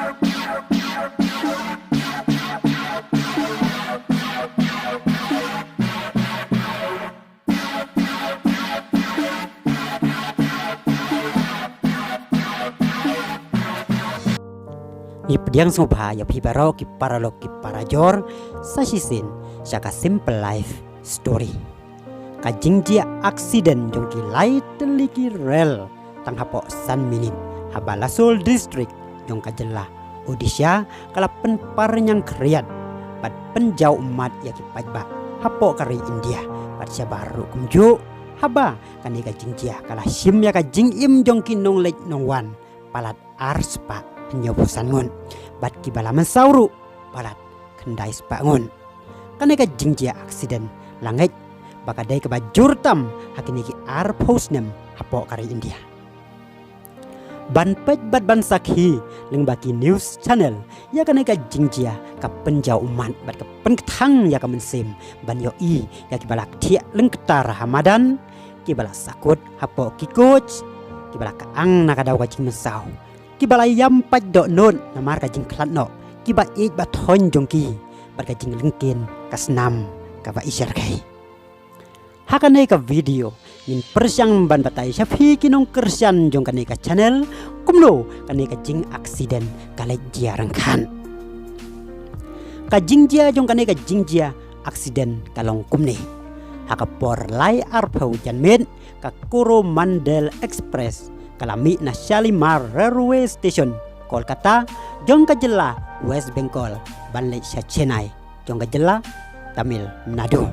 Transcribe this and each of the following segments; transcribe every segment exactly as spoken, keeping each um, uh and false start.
Ngi pdiang sngewbha ïa phi baroh ki paralok ki parajor sa shisien sha ka Simple Life Story. Ka jingjia accident jong ki lai tylli ki rel tang hapoh san minit ha Balasore District jong ka jylla Odisha ka la pynpar ñiangkhriat bad pynjaw ummat ïa ki paidbah hapoh ka ri India bad shabar ruh kumjuh haba kane ka jingjia ka la shim ïa ka jingim jong ki nongleit nongwan palat ar spah hynñiewphew san ngut bad kiba la mynsaw ruh palat khyndai spah ngut. Kane ka jingjia accident la ngeit ba ka dei kaba jur tam ha kine ki arphew snem hapoh ka ri India. Ban peit bad ban sakhi lyngba ki news channel ïa kane ka jingjia ka pynjaw ummat bad ka pynkthang ïa ka mynsiem ban ïohi ïa kiba la thiah lyngktar ha madan, kiba la sakut hapoh ki coach, kiba la kyang na ka daw ka jingmynsaw, kiba la ïam pait dohnud namar ka jingkhlad noh kiba ïeit ba thoiñ jong ki bad ka jinglyngkhin ka snam kaba i syrkhei. Ha kane ka video ngin pyrshang ban batai sha phi ki nongkyrshan jong kane ka channel kumno kane ka jing accident ka leit jia ryngkhat. Ka jingjia jong kane ka jingjia accident ka long kumne. Ha ka por lai arphew janmiet ka Coromandel Express ka la mih na Shalimar Railway Station, Kolkata, jong ka jylla West Bengal ban leit sha Chennai jong ka jylla Tamil Nadu.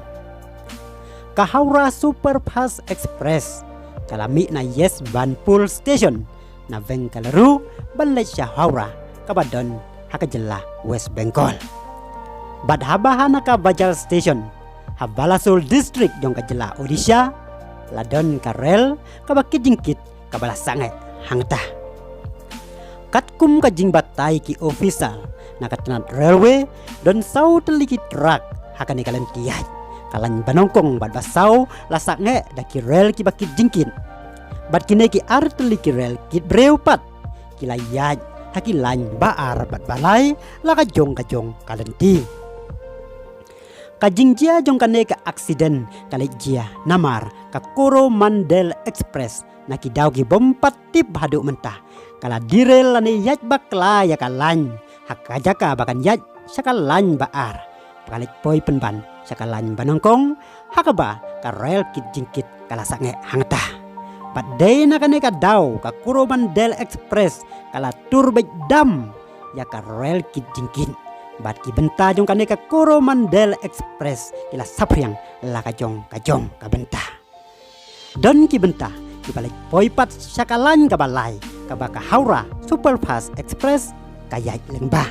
Ka Howrah Superfast Express ka la mih na Yeshwantpur Station na Bengaluru ban leit sha Howrah kaba don ha ka jylla West Bengal. Bad haba ha na ka Bazar Station ha Balasore District jong ka jylla Odisha la don ka rel kaba kit jingkit kaba la sangeh hangta. Katkum ka jingbatai ki officer na ka tnat railway, don saw tylli ki truck ha kane ka lynti ïaid. Ka lain ba nyngkong bad ba saw la sangeh da ki rel kiba kit jingkit. Bad kine ki ar tylli ki rel kit briew pat ki la ïaid ha ki lain ba ar bad ba lai la ka jong ka jong ka lynti. Ka jingjia jong kane ka accident ka leit jia namar ka Coromandel Express na ki daw ki bym pat tip haduh mynta ka la derail lane ïaid bakla ïa ka lain ha ka jaka ba kan ïaid sha ka lain ba ar, ba ka leit poi pynban sha ka lain ba nyngkong ha kaba ka rel kit jingkit ka la sangeh hangta. Bad dei na kane ka daw ka Coromandel Express ka la tur beit dam ïa ka rel kit jingkit. Bad ki bynta jong kane ka Coromandel Express ki la saphriang la ka jong ka jong ka bynta. Don ki bynta kiba leit poi pat sha ka lain kaba lai kaba ka Howrah Superfast Express ka ïaid lyngba.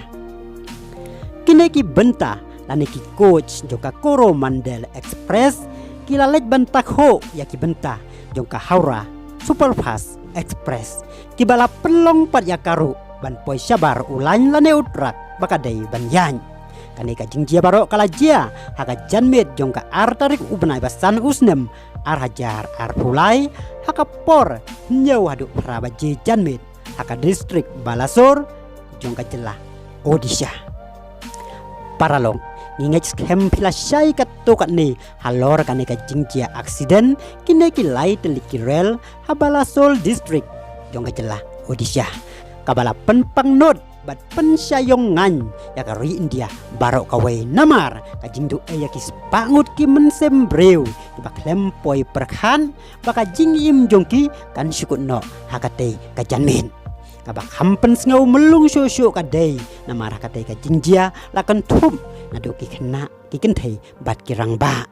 Kine ki bynta lane ki coach jong ka Coromandel Express ki la leit ban takhuh ïa ki bynta jong ka Howrah Superfast Express kiba la pynlong pat ïa ka ruh ban poi shabar u lain lane u truck ba ka dei ban ïaid. Kane ka jingjia baroh ka la jia ha ka janmiet jong ka ar tarik u bnai ba san u snem ar hajar arphew lai ha ka por hynñiew haduh phra baje janmiet ha ka district Balasore jong ka jylla Odisha. Paralok, ngi ngeit skhem phi la shai katto katne halor kane ka jingjia accident kine ki lai tylli ki rel ha Balasore district jong ka jylla Odisha kaba la pynpang nud bad pynshai ïong ngaiñ ïa ka ri India baroh kawei namar ka jingduh ïa ki spah ngut ki mynsiem briew kiba khlem poi pyrkhat ba ka jingim jong ki kan shu kut noh ha katei ka janmiet. Kaba kham pynsngew myllung shuh shuh ka dei namar ha katei ka jingjia la kynthup naduh ki khynnah ki kynthei bad ki rangbah.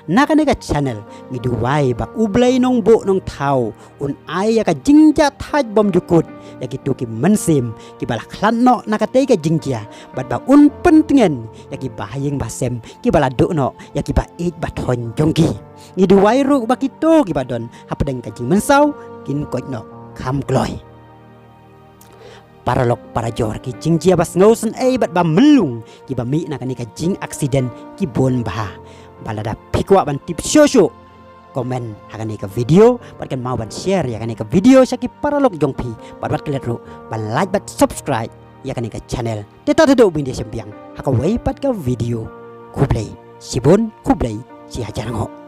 Na kane ka channel ngi duwai ba U Blei Nongbuh Nongthaw un ai ïa ka jingjahthait bymjukut ïa kito ki mynsiem kiba la khlad noh na katei ka jingjia bad ba un pyntngen ïa ki bahaïing bahasem kiba la duh noh ïa kiba ïeit ba thoiñ jong ki. Ngi duwai ruh ba kito kiba don hapdeng ka jingmynsaw kin koit noh kham kloi. Paralok parajor, ki jingjia ba sngewsynei bad ba myllung kiba mih na kane ka jing accident ki bun bha. Ba lada phi kwah ban tip shuh shuh, comment ha kane ka video bad kynmaw ban share ïa kane ka video sha ki paralok jong phi bad wat klet ruh ban like bad subscribe ïa kane ka channel. Te ta te do bun de shempiang ha kawei pat ka video. Khublei shibun, khublei shihajar nguh.